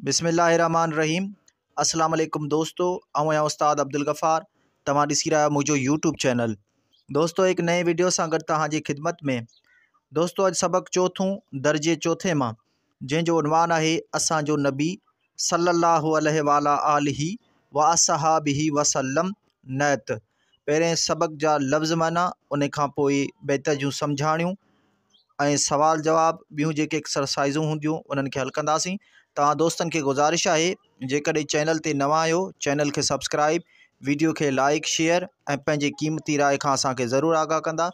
بسم الله الرحمٰن الرحيم السلام عليڪم دوستو آئون آهيان استاد عبدالغفار توهان ڏسي رهيا آهيو منهنجو يوٽيوب چينل دوستو هڪ نئين ويڊيو سان گڏ توهان جي خدمت ۾ دوستو اڄ سبق چوٿون درجي چوٿين مان جنهن جو عنوان آهي اسان جو نبي صلي الله عليه وعلي آله واصحابه وسلم نعت پهرين سبق جا لفظ معنيٰ ان کان پوء بيت جون سمجهاڻيون ۽ سوال جواب ٻيون جيڪي ايڪسرسائزون هونديون انهن کي حل ڪنداسين توهان دوستن کي گذارش آهي جيڪڏهن چينل تي نوان آهيو چينل کي سبسڪرائب ويڊيو کي لائڪ شيئر ۽ پنهنجي قيمتي راء کان اسان کي ضرور آگاهه ڪندا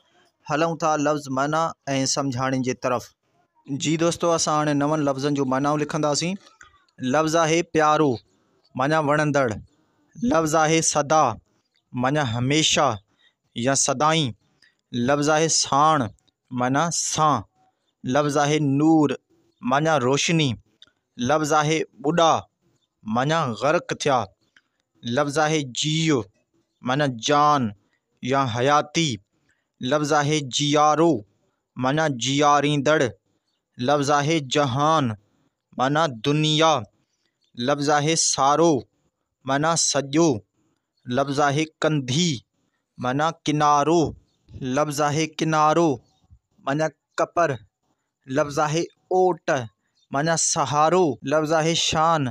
هلون ٿا لفظ معنيٰ ۽ سمجهاڻين جي طرف. جي دوستو اسان هاڻي نون لفظن جون معنائون لکنداسين لفظ آهي پيارو معنيٰ وڻندڙ لفظ آهي سدا معنيٰ هميشه يا سدائين لفظ آهي ساڻ معنيٰ سان، لفظ آهي نور معنيٰ روشني، لفظ آهي ٻڏا معنيٰ غرق ٿيا، لفظ آهي جيء معنيٰ جان يا حياتي، لفظ آهي جيارو معنيٰ جياريندڙ، لفظ آهي جهان معنيٰ دنيا، لفظ آهي سارو معنيٰ سڄو، لفظ آهي ڪنڌي معنيٰ ڪنارو. لفظ آهي ڪنارو معنيٰ ڪپر. لفظ آهي اوٽ معنيٰ سهارو. لفظ آهي شان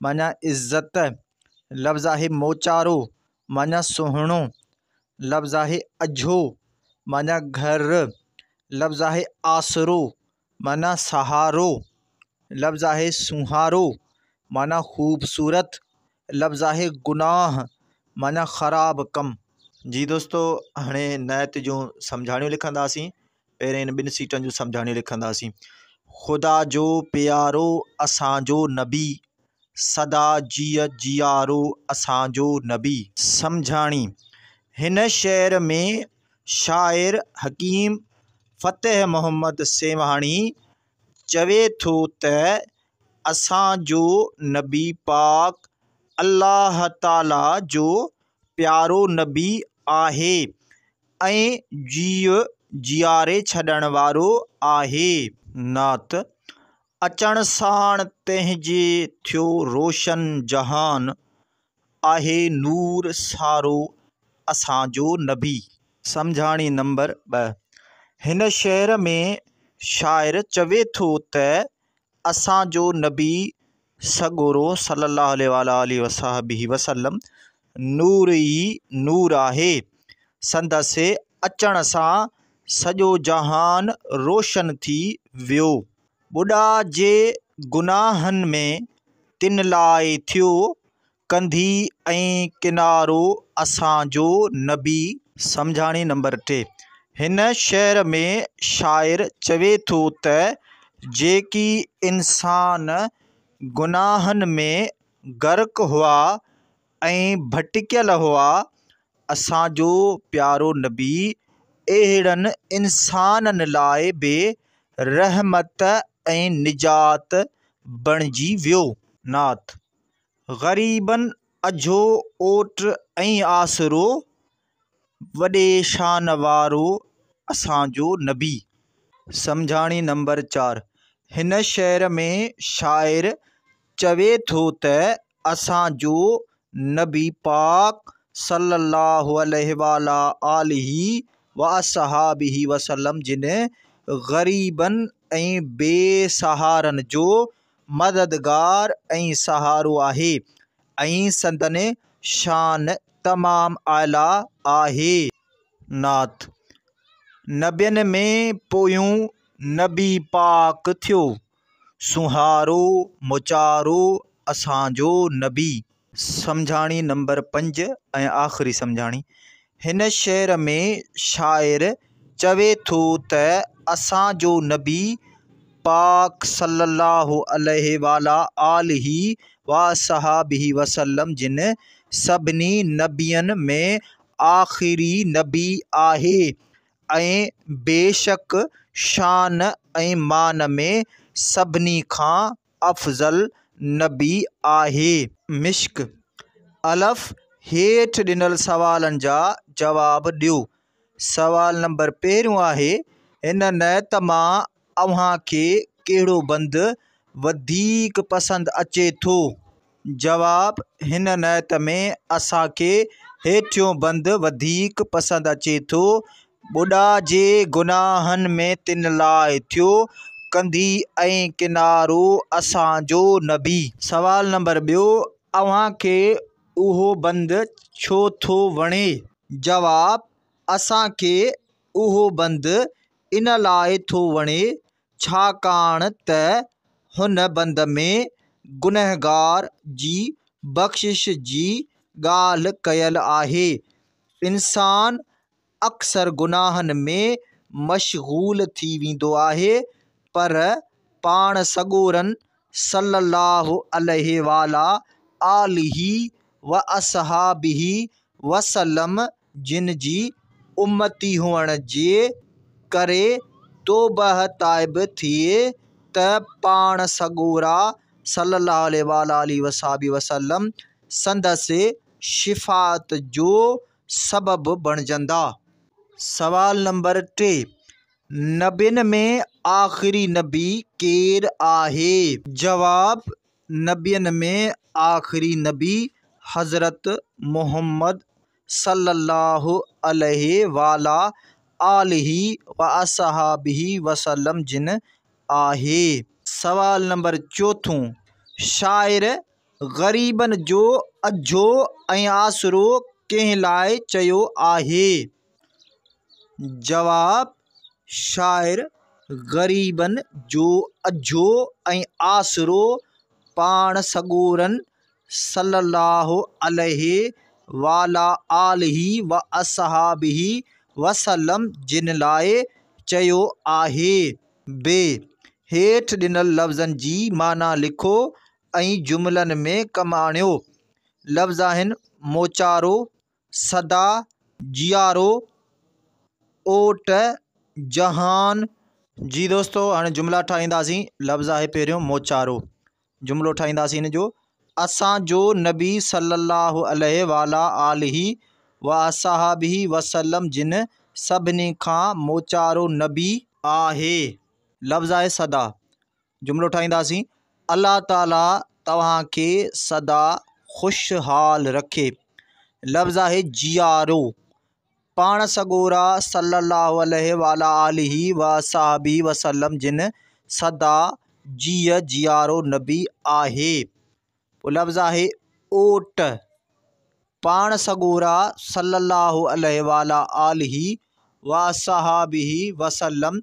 معنيٰ عزت. لفظ آهي موچارو معنيٰ سهڻو. لفظ آهي اجهو معنيٰ گهر. لفظ آهي آسرو معنيٰ سهارو. لفظ آهي سونهارو معنيٰ خوبصورت. لفظ آهي گناهه معنيٰ خراب ڪم. جي دوستو هاڻي نعت جون سمجهاڻيون لکنداسين. پهرين هن ٻن سيٽن جون سمجهاڻيون لکنداسين. خدا جو پيارو اسان جو نبي، سدا جيء جيارو اسان جو نبي. سمجهاڻي، هن شعر ۾ شاعر حڪيم فتح محمد سيوهاڻي چوي ٿو ته اسان جو نبي پاڪ الله تعاليٰ جو پيارو نبي آهي ۽ جيء جياري ڇڏڻ وارو آهي. نعت، اچڻ ساڻ تنهن جي ٿيو روشن جهان، آهي نور سارو اسان جو نبي. سمجهاڻي نمبر 2، هن شعر ۾ شاعر چوي ٿو ته اسان جو نبي سڳورو صلي الله عليه وآله وصحبه وسلم نور ئي نور آهي، سندس اچڻ سان سڄو جهان روشن ٿي ويو. ٻڏا جي گناهن ۾، تن لاء ٿيو ڪنڌي ۽ ڪنارو اسان جو نبي. سمجهاڻي نمبر 3، هن شعر ۾ شاعر چوي ٿو ته جيڪي انسان گناهن ۾ غرق هئا ۽ ڀٽڪيل هئا، اسان جو پيارو نبي اهڙن انسانن لاء به رحمت ۽ نجات بڻجي ويو. نعت، غريبن اجهو اوٽ ۽ آسرو، وڏي شان وارو اسان جو نبي. سمجهاڻي نمبر 4، هن شعر ۾ شاعر چوي ٿو ته اسان جو نبي پاڪ صلّي اللّٰه عليه وعلٰي آله واصحابه وسلّم جن غريبن ۽ بي سهارن جو مددگار ۽ سهارو آهي ۽ سندن شان تمام اعليٰ آهي. نعت، نبين ۾ پويون نبي پاڪ ٿيو، سونهارو موچارو اسان جو نبي. سمجهاڻي نمبر 5 ۽ آخري سمجهاڻي، هن شعر ۾ شاعر چوي ٿو ته اسان جو نبي پاڪ صلي الله عليه وعلي آله واصحابه وسلم جن سڀني نبين ۾ آخري نبي آهي ۽ بيشڪ شان ۽ مان ۾ سڀني کان افضل نبي آهي. مشق، الف، هيٺ ڏنل سوالن جا جواب ڏيو. سوال نمبر پهريون آهي، هن نعت مان اوهان کي ڪهڙو بند وڌيڪ پسند اچي ٿو؟ جواب، هن نعت ۾ اسان کي هيٺيون بند وڌيڪ پسند اچي ٿو، ٻڏا جي گناهن ۾ تن لاء ٿيو، ڪنڌي ۽ ڪنارو اسان جو نبي. سوال نمبر ٻيو، اوهان کي اهو بند ڇو ٿو وڻي؟ جواب، اسان کي اهو بند ان لاء ٿو وڻي ڇاڪاڻ ته هن بند ۾ گنهگار جي بخشش جي ڳالهه ڪيل آهي. انسان اڪثر گناهن ۾ مشغول ٿي ويندو آهي پر پاڻ سڳورن صلّي اللّٰه عليه وعليٰ آله واصحابه وسلّم جن جي امتي هئڻ جي ڪري توبهه تائب ٿئي ته پاڻ سڳورا صلّي اللّٰه عليه وآله وصحبه وسلّم سندس شفاعت جو سبب بڻجندا. سوال نمبر ٽي، نبين ۾ آخري نبي ڪير آهي؟ جواب، نبين ۾ آخري نبي حضرت محمد صلي الله عليه وعلي آله واصحابه وسلم جن آهي. سوال نمبر چوٿون، شاعر غريبن جو اجهو ۽ آسرو ڪنهن لاء چيو آهي؟ جواب، شاعر غريبن جو اجهو ۽ آسرو پاڻ سڳورن صلّي اللّٰه عليه وعليٰ آله واصحابه وسلّم جن لاء چيو آهي. ب، هيٺ ڏنل لفظن جي معنيٰ لکو ۽ جملن ۾ ڪم آڻيو. لفظ آهن، موچارو، سدا جيارو اوٽ جهان. جي دوستو هاڻي جملا ٺاهينداسين لفظ آهي پهريون موچارو جملو ٺاهينداسين هن جو اسان جو نبي صلي الله عليه وعلي آله واصحابه وسلم جن سڀني کان موچارو نبي آهي. لفظ آهي سدا جملو ٺاهينداسين، الله تعالي توهان کي سدا خوشحال رکي. لفظ آهي جيارو. پاڻ سڳورا صلي الله عليه وعلي آله واصحابه وسلم جن سدا جيء جيارو نبي آهي. پوء لفظ آهي اوٽ. پاڻ سڳورا صلّي اللّٰه عليه وعليٰ آله واصحابه وسلّم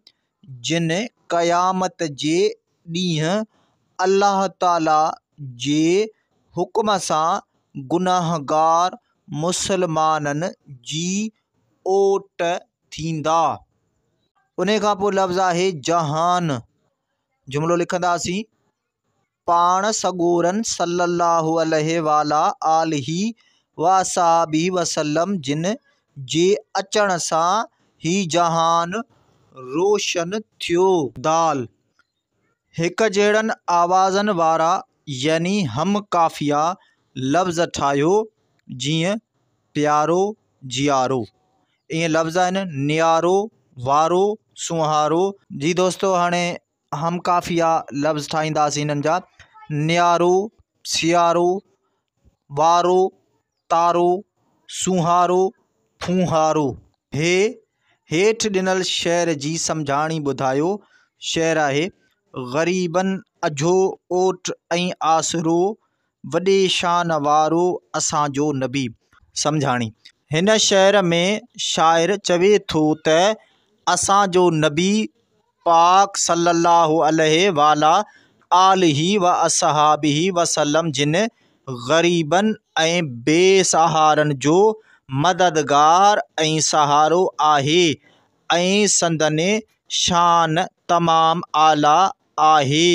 جن قيامت جي ڏينهن الله تعاليٰ جي حڪم سان گنهگار مسلمانن جي اوٽ ٿيندا. انهي کان پوء لفظ آهي جهان. جملو لکنداسين. پاڻ سڳورن صلّي اللّٰه عليه وعليٰ آله واصحابه وسلّم جن جي اچڻ سان هي جهان روشن ٿيو. دال، هڪ جهڙن آوازن وارا يعني هم قافيه لفظ ٺاهيو، جيئن، پيارو، جيارو. ائين لفظ آهن، نيارو، وارو، سونهارو. جي دوستو هاڻي هم قافيه لفظ ٺاهينداسين هنن جا، نيارو، سيارو، وارو، تارو، سونهارو، ڦونهارو. هي هيٺ ڏنل شعر جي سمجهاڻي ٻڌايو. شعر آهي، غريبن اجهو اوٽ ۽ آسرو، وڏي شان وارو اسان جو نبي. سمجهاڻي، هن شعر ۾ شاعر چوي ٿو ته اسان جو نبي پاڪ صلّي اللّٰه عليه وعليٰ آله واصحابه وسلّم جن غريبن ۽ بي سهارن جو مددگار ۽ سهارو آهي ۽ سندن شان تمام اعليٰ آهي.